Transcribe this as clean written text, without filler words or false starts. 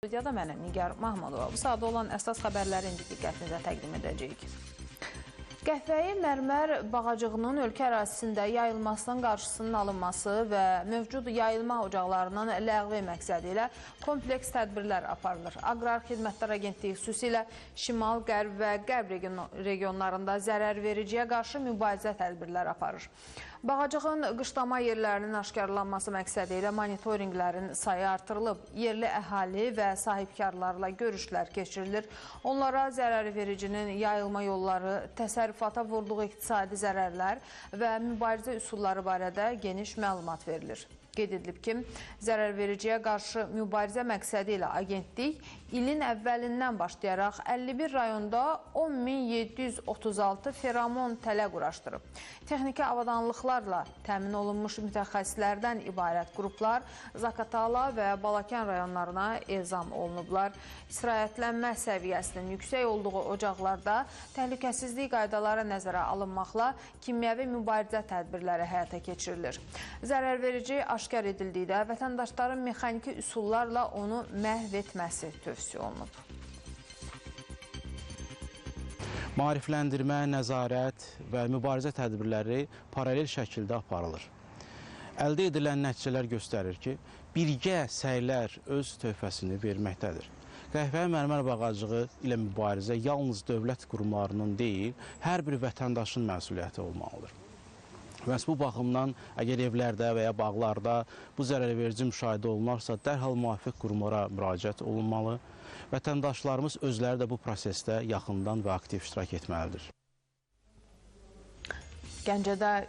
Studiyada mənəm Nigar Mahmudova. Bu saatda olan əsas xəbərləri indi diqqətinizə təqdim edəcəyik. Qəhvəyi mərmər bağacığının ölkə ərazisində yayılmasının qarşısının alınması və mövcud yayılma ocaqlarının ləğvi məqsədi ilə kompleks tədbirlər aparılır. Aqrar Xidmətlər Agentliyi xüsusilə şimal, qərb və qərb regionlarında zərər vericiyə qarşı mübarizə tədbirləri aparır. Bağacığın qışlama yerlərinin aşkarlanması məqsədi ilə monitorinqlərin sayı artırılıb. Yerli əhali və sahibkarlarla görüşlər keçirilir. Onlara zərər vericinin yayılma yolları, təsərrüfata vurduğu iqtisadi zərərlər və mübarizə üsulları barədə geniş məlumat verilir. Qeyd edilib ki, zərər vericiyə qarşı mübarizə məqsədi ilə agentlik ilin əvvəlindən başlayaraq 51 rayonda 10.736 feromon tələ quraşdırıb. Texniki avadanlıqlarla təmin olunmuş mütəxəssislərdən ibarət qruplar Zaqatala və Balakən rayonlarına elzam olunublar. İstirahətlənmə səviyyəsinin yüksək olduğu ocaqlarda təhlükəsizlik qaydaları nəzərə alınmaqla kimyəvi mübarizə tədbirləri həyata keçirilir. Zərər verici aşkar edildikdə vətəndaşların mexaniki üsullarla onu məhv etməsi tövsiyə olunub. Maarifləndirmə, nəzarət və mübarizə tədbirləri paralel şəkildə aparılır. Əldə edilən nəticələr göstərir ki, birgə səylər öz töhfəsini verməkdədir. Qəhvəyi mərmər bağacığı ilə mübarizə yalnız dövlət qurumlarının deyil, hər bir vətəndaşın məsuliyyəti olmalıdır. Məhz bu baxımdan, əgər evlərdə və ya bağlarda bu zərərverici müşahidə olunarsa, dərhal müvafiq qurumlara müraciət olunmalı. Vətəndaşlarımız özləri də bu prosesdə yaxından və aktiv iştirak etməlidir. Gəncədə